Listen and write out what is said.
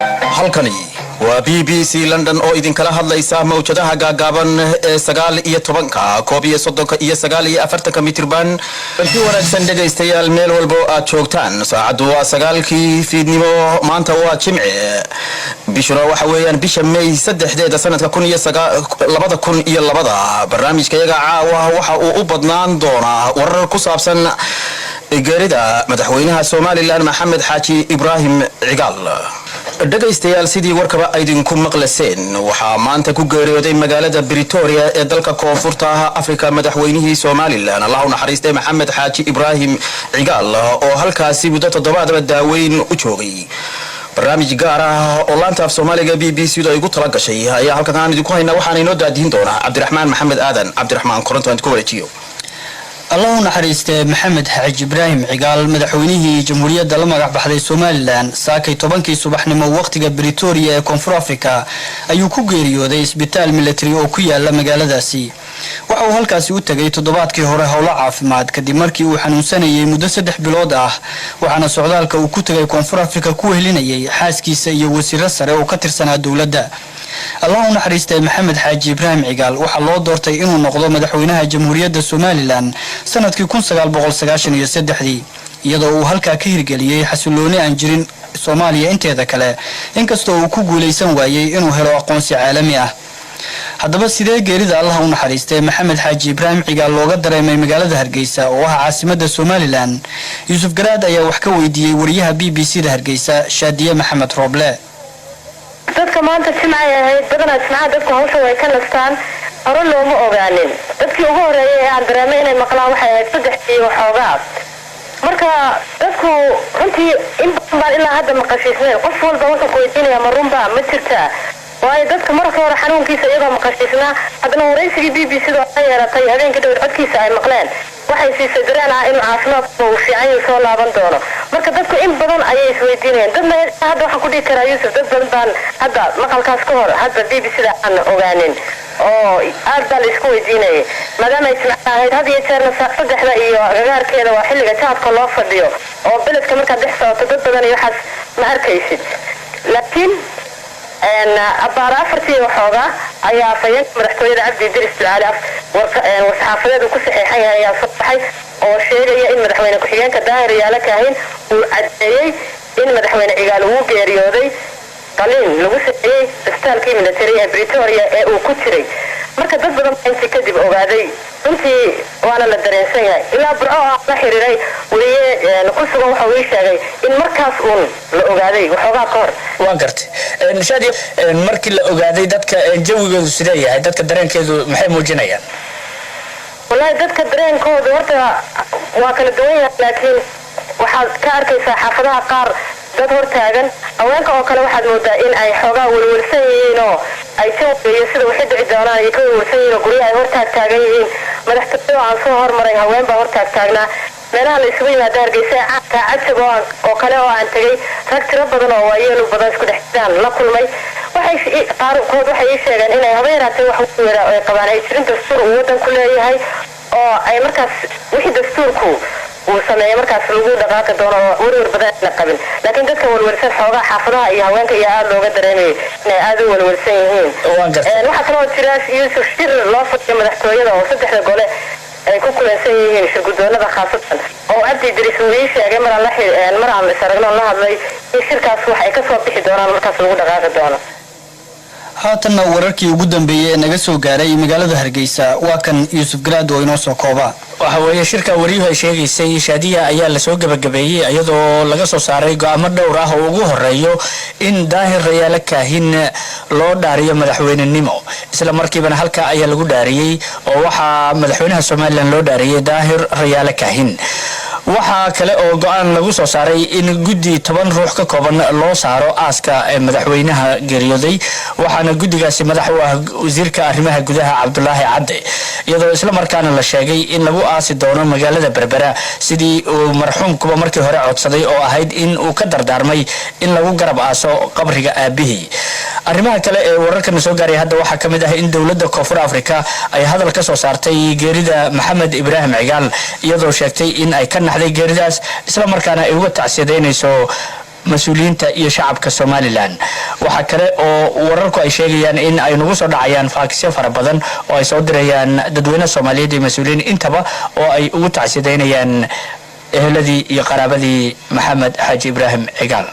Halkani waa BBC London oo idinkala hadlaysa mawjadaha gaagaaban ee 19-ka, 31-ka iyo 49-ka mitirban. Balki wanaagsan, dhegaystayaal, meel walbo aad joogtaan. Saacaddu waa 9-kii fiidnimo. Maanta waa Jimce, bishuna waxa weeyaan bisha May 3-deeda, sanadka 2002. Barnaamijkayaga caawa waxa uu u badnaan doonaa warar ku saabsan geerida madaxweynaha Somaliland, Maxamed Xaaji Ibraahim Cigaal. Dhegaystayaal, sidii warkaba aydinku maqlaseen, waxaa maanta ku geeriyooday magaalada Britoria ee dalka Koonfurta Africa madaxweynihii Somaliland, Allah u naxariistay, Maxamed Xaaji Ibraahim Cigaal, oo halkaasi muddo toddobaadaba daaweyn u joogay. Barnaamij gaar ah oo laanta af Soomaaliga BBC du ay ugu tala gashay ayaa halkan aan idinku haynaa. Waxaana inoo daadihin doonaa Cabdiraxmaan Maxamed Aadan. Cabdiraxmaan Koronto aan ku wareejiyo. Allah u naxariistee Maxamed Xaaji Ibraahim Cigaal, madaxweynihii jamhuuriyadda la magac baxday Somaliland, saakay 10-kii subaxnimo waqtiga Britoria ee Koonfur Africa ayuu ku geeriyooday isbitaal military oo ku yaala magaaladaasi. Waxa uu halkaasi u tegay toddobaadkii hore howlo caafimaad, kadib markii uu xanuunsanayay muddo 3 bilood ah. Waxaana socdaalka uu ku tegay Koonfur Africa ku wehelinayay xaaskiisa iyo wasiiro sare oo ka tirsanaa dowladda. Allah u naxariistay Maxamed Xaaji Ibraahim Cigaal waxaa loo doortay inuu noqdo madaxweynaha jamhuuriyadda Somaliland sanadkii 1993-dii, iyadoo uu halkaa ka hirgeliyey xasilooni aan jirin Soomaaliya inteeda kale, inkastoo uu ku guulaysan waayey inuu helo aqoonsi caalami ah. Haddaba, sidee geerida Allah u naxariistay Maxamed Xaaji Ibraahim Cigaal looga dareemay magaalada Hargeysa oo ah caasimada Somaliland? Yuusuf Garaad ayaa wax ka weydiiyey wariyaha BBC da Hargeysa, Shaadiye Maxamed Rooble. Dadka maanta Jimcay ahayd. Badanaa Jimcaha dadku hawsha way ka nastaan. Hore looma ogaanin. Dadkii ugu horeeyay ee aan dareemay inay maqlaan waxay ahayd 3-dii waxoogaa. Marka dadku runtii in badan baan ilaa hadda maqashiisnayn. Qof walba wuxuu ku weydiinayaa: ma runbaa? Ma jirtaa? Waayo, dadka marka hore xanuunkiisa iyagoo maqashiisnaa, haddana waraysigii BBC da la yeelatay habeenkii dhowr codkiisa ay maqleen waxay siisay dareen ah inuu caafimaadka uu fiican yahay, soo laaban doono. Marka dadku in badan ayay isweydiinayaan. Dadna hadda waxaan ku dhihi karaa, Yuusuf, dad badan baan hadda maqalkaas ka hor hadda BBC da aan ogaanin oo aad baa la isku weydiinayay, maadaama ay Jimca ahayd. Had iyo jeerna 3-da iyo agagaarkeeda waa xilliga jaadka loo fadhiyo oo beledka markaad dhex socoto dad badan iyo waxaas ma arkaysid. Laakiin abbaara 4-tii waxoogaa ayaa afhayeenka madaxtooyada, Cabdi Idris Ducaali, war-saxaafadeed uu ku saxeexan yahay ayaa soo baxay oo sheegaya in madaxweyne ku-xigeenka, Daahir Yaale Kaahin, uu caddeeyey in madaxweyne Cigaal uu geeriyooday qaliin lagu sameeyey isbitaalkii military ee Pretoria ee uu ku jiray. Marka dad badan baa intii kadib ogaaday runtii, waana la dareensan yahay. Ilaa Burco aan la xiriiray weliye ku sugan, waxa uu ii sheegay in markaas uun la ogaaday waxoogaa ka hor. Waan gartay, Shaadi. Markii la ogaaday, dadka jawigoodu sidee yahay? Dadka dareenkeedu maxay muujinayaan? Wallaahi, dadka dareenkoodu horta waa kala duwan yahay, laakiin waxaad ka arkaysaa xaafadaha qaar dad hortaagan. Haweenka oo kale waxaad moodaa in ay xoogaa welwelsan yihiin oo ay jawiga iyo sida waxay dhici doonaan ay ka welwelsan yihiin oo guryaha ay hortaag taagan yihiin. Madaxtooyada aan soo hormaray haween baa hortaag taagnaa. Meelaha la isugu yimaada Hargeysa ee caanka, Cajab oo kale oo aan tegay, rag tiro badan oo waayeelu badan isku dhex jiraan la kulmay. Waxay qaarkood waxay ii sheegeen inay haba yaraatee wax weera ay qabaan ay jirin, dastuur uu waddanku leeyahay oo ay markaas wixii dastuurku uu sameeyey markaas lagu dhaqaaqi doono oo werwer badan ayna qabin. Laakiin dadka welwelsan xoogaa xaafadaha iyo haweenka iyo aada looga dareemayay inay aada u welwelsan yihiin. Waan gartay. Waxaa kaloo jira, Yuusuf, shir loo fadhiyo madaxtooyada oo saddexda gole ay ku kulansan yihiin, shirgudoonada khaasatan, oo Cabdi Idriis uu ii sheegay mar aan is aragno la hadlay in shirkaas wax ay kasoo bixi doonaan, markaas lagu dhaqaaqi doono. Haatanna wararkii ugu dambeeyey ee naga soo gaaray magaalada Hargeysa, waa kan Yuusuf Garaad oo inoo soo kooba. Waxa weeye, shirka wariyuhu ay sheegaysay, Shaadiya, ayaa lasoo gebagabeeyey iyadoo laga soo saaray go-aamo dhowr ah oo ugu horeeyo in Daahir Rayaale Kaahin loo dhaariyo madaxweynenimo. Isla markiibana halka ayaa lagu dhaariyey oo waxaa madaxweynaha Somaliland loo dhaariyey Daahir Rayaale Kaahin. Waxaa kale oo go-aan lagu soo saaray in guddi 10 ruux ka kooban loo saaro aaska madaxweynaha geeriyooday, waxaana guddigaasi madax u ah wasiirka arrimaha gudaha, Cabdulaahi Cadde, iyadoo isla markaana la sheegay in lagu aasi doono magaalada Berbera, sidii uu marxuumkuba markii hore codsaday oo ahayd in uu ka dardaarmay in lagu garab aaso qabriga aabihii. Arrimaha kale ee wararkana soo gaaray hadda waxaa ka mid ah in dowladda Koonfur Africa ay hadal ka soo saartay geerida Maxamed Ibraahim Cigaal, iyadoo sheegtay in ay ka naxday geeridaas, isla markaana ay uga tacsiyadaynayso. Mas-uuliyiinta iyo shacabka Somaliland. Waxaa kale oo wararku ay sheegayaan in ay nagu soo dhacayaan faakisyo fara badan oo ay soo dirayaan dadweyne Soomaaliyeed iyo mas-uuliyiin intaba, oo ay ugu tacsidaynayaan eheladii iyo qaraabadii Maxamed Xaaji Ibraahim Cigaal.